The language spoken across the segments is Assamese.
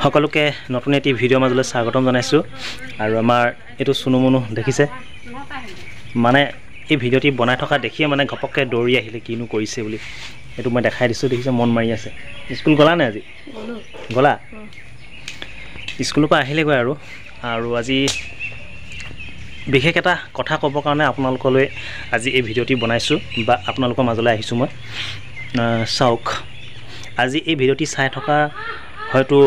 সকলোকে নতুন এটি ভিডিঅ' মাজলৈ স্বাগতম জনাইছোঁ। আৰু আমাৰ এইটো চুনু মুনু দেখিছে, মানে এই ভিডিঅ'টি বনাই থকা দেখিয়ে মানে ঘপককৈ দৌৰি আহিলে কিনো কৰিছে বুলি। এইটো মই দেখাই দিছোঁ, দেখিছে মন মাৰি আছে। স্কুল গ'লা নে আজি? গ'লা? স্কুলৰ পৰা আহিলেগৈ। আৰু আৰু আজি বিশেষ এটা কথা ক'বৰ কাৰণে আপোনালোকলৈ আজি এই ভিডিঅ'টি বনাইছোঁ বা আপোনালোকৰ মাজলৈ আহিছোঁ মই। চাওক, আজি এই ভিডিঅ'টি চাই থকা হয়তো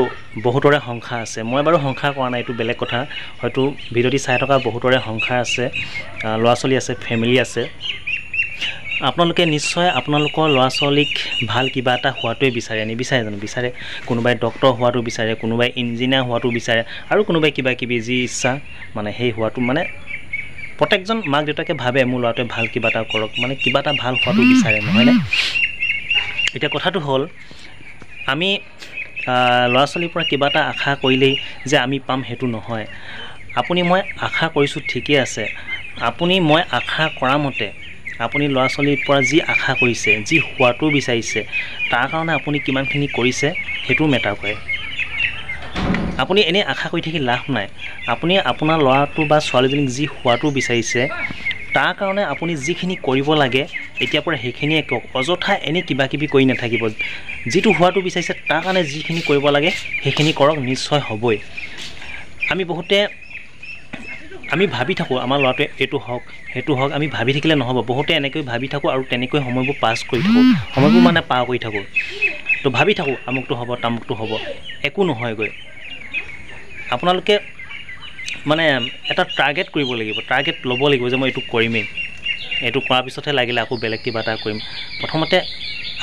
বহুতৰে সংসাৰ আছে। মই বাৰু সংসাৰ কৰা নাই, এইটো বেলেগ কথা। হয়তো ভিডিঅ'টি চাই থকা বহুতৰে সংসাৰ আছে, ল'ৰা ছোৱালী আছে, ফেমিলি আছে। আপোনালোকে নিশ্চয় আপোনালোকৰ ল'ৰা ছোৱালীক ভাল কিবা এটা হোৱাটোৱে বিচাৰে, নিবিচাৰে জানো? বিচাৰে। কোনোবাই ডক্টৰ হোৱাটো বিচাৰে, কোনোবাই ইঞ্জিনিয়াৰ হোৱাটো বিচাৰে, আৰু কোনোবাই কিবা কিবি যি ইচ্ছা মানে সেই হোৱাটো, মানে প্ৰত্যেকজন মাক দেউতাকে ভাবে মোৰ ল'ৰাটোৱে ভাল কিবা এটা কৰক, মানে কিবা এটা ভাল হোৱাটো বিচাৰে, নহয়নে? এতিয়া কথাটো হ'ল, আমি ল'ৰা ছোৱালীৰ পৰা কিবা এটা আশা কৰিলেই যে আমি পাম সেইটো নহয়। আপুনি মই আশা কৰিছোঁ ঠিকেই আছে, আপুনি মই আশা কৰা মতে আপুনি ল'ৰা ছোৱালীৰ পৰা যি আশা কৰিছে, যি হোৱাটো বিচাৰিছে, তাৰ কাৰণে আপুনি কিমানখিনি কৰিছে সেইটোও মেটাৰ কৰে। আপুনি এনেই আশা কৰি থাকি লাভ নাই। আপুনি আপোনাৰ ল'ৰাটো বা ছোৱালীজনীক যি হোৱাটো বিচাৰিছে তাৰ কাৰণে আপুনি যিখিনি কৰিব লাগে এতিয়াৰ পৰা সেইখিনিয়ে কৰক। অযথা এনেই কিবা কিবি কৰি নাথাকিব। যিটো হোৱাটো বিচাৰিছে তাৰ কাৰণে যিখিনি কৰিব লাগে সেইখিনি কৰক, নিশ্চয় হ'বই। আমি বহুতে আমি ভাবি থাকোঁ আমাৰ ল'ৰাটোৱে এইটো হওক সেইটো হওক, আমি ভাবি থাকিলে নহ'ব। বহুতে এনেকৈ ভাবি থাকোঁ আৰু তেনেকৈ সময়বোৰ পাছ কৰি থাকোঁ, সময়বোৰ মানে পাৰ কৰি থাকোঁ। তো ভাবি থাকোঁ আমুকটো হ'ব তামুকটো হ'ব, একো নহয়গৈ। আপোনালোকে মানে এটা টাৰ্গেট কৰিব লাগিব, টাৰ্গেট ল'ব লাগিব যে মই এইটো কৰিমেই, এইটো কৰাৰ পিছতহে লাগিলে আকৌ বেলেগ কিবা এটা কৰিম। প্ৰথমতে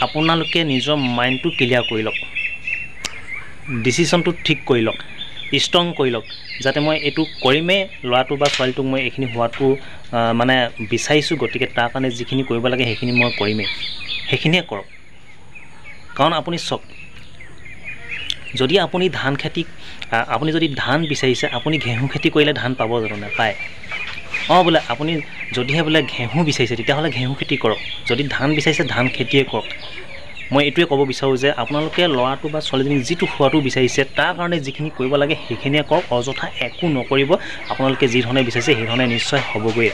আপোনালোকে নিজৰ মাইণ্ডটো ক্লিয়াৰ কৰি লওক, ডিচিশ্যনটো ঠিক কৰি লওক, ষ্ট্ৰং কৰি লওক, যাতে মই এইটো কৰিমেই, ল'ৰাটো বা ছোৱালীটোক মই এইখিনি হোৱাটো মানে বিচাৰিছোঁ, গতিকে তাৰ কাৰণে যিখিনি কৰিব লাগে সেইখিনি মই কৰিমেই, সেইখিনিয়ে কৰক। কাৰণ আপুনি চাওক, যদি আপুনি ধান খেতি, আপুনি যদি ধান বিচাৰিছে, আপুনি ঘেঁহু খেতি কৰিলে ধান পাব জানো? নাপায়। অঁ বোলে আপুনি যদিহে বোলে ঘেঁহু বিচাৰিছে তেতিয়াহ'লে ঘেঁহু খেতি কৰক, যদি ধান বিচাৰিছে ধান খেতিয়ে কৰক। মই এইটোৱে ক'ব বিচাৰোঁ যে আপোনালোকে ল'ৰাটো বা ছোৱালীজনীক যিটো হোৱাটো বিচাৰিছে তাৰ কাৰণে যিখিনি কৰিব লাগে সেইখিনিয়ে কৰক, অযথা একো নকৰিব। আপোনালোকে যি ধৰণে বিচাৰিছে সেইধৰণে নিশ্চয় হ'বগৈ।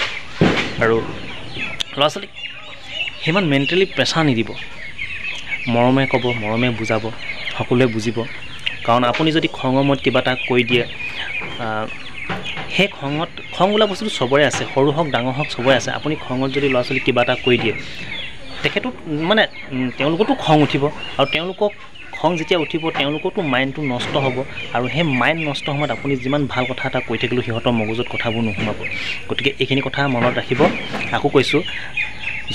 আৰু ল'ৰা ছোৱালীক সিমান মেণ্টেলি প্ৰেছাৰ নিদিব, মৰমে ক'ব, মৰমে বুজাব, সকলোৱে বুজিব। কাৰণ আপুনি যদি খঙৰ মূৰত কিবা এটা কৈ দিয়ে, সেই খঙত, খং বোলা বস্তুটো চবৰে আছে, সৰু হওক ডাঙৰ হওক চবৰে আছে। আপুনি খঙত যদি ল'ৰা ছোৱালীক কিবা এটা কৈ দিয়ে, তেখেতো মানে তেওঁলোকতো খং উঠিব, আৰু তেওঁলোকক খং যেতিয়া উঠিব তেওঁলোকতো মাইণ্ডটো নষ্ট হ'ব, আৰু সেই মাইণ্ড নষ্ট সময়ত আপুনি যিমান ভাল কথা এটা কৈ থাকিলেও সিহঁতৰ মগজুত কথাবোৰ নোসোমাব। গতিকে এইখিনি কথা মনত ৰাখিব। আকৌ কৈছোঁ,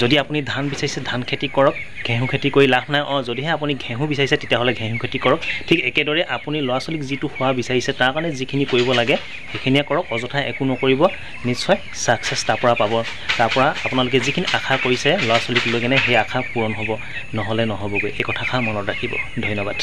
যদি আপুনি ধান বিচাৰিছে ধান খেতি কৰক, ঘেঁহু খেতি কৰি লাভ নাই। অঁ যদিহে আপুনি ঘেঁহু বিচাৰিছে তেতিয়াহ'লে ঘেঁহু খেতি কৰক। ঠিক একেদৰে আপুনি ল'ৰা ছোৱালীক যিটো হোৱা বিচাৰিছে তাৰ কাৰণে যিখিনি কৰিব লাগে সেইখিনিয়ে কৰক, অযথা একো নকৰিব। নিশ্চয় ছাকচেছ তাৰ পৰা পাব, তাৰ পৰা আপোনালোকে যিখিনি আশা কৰিছে ল'ৰা ছোৱালীক লৈ কেনে সেই আশা পূৰণ হ'ব, নহ'লে নহ'বগৈ। এই কথাষাৰ মনত ৰাখিব। ধন্যবাদ।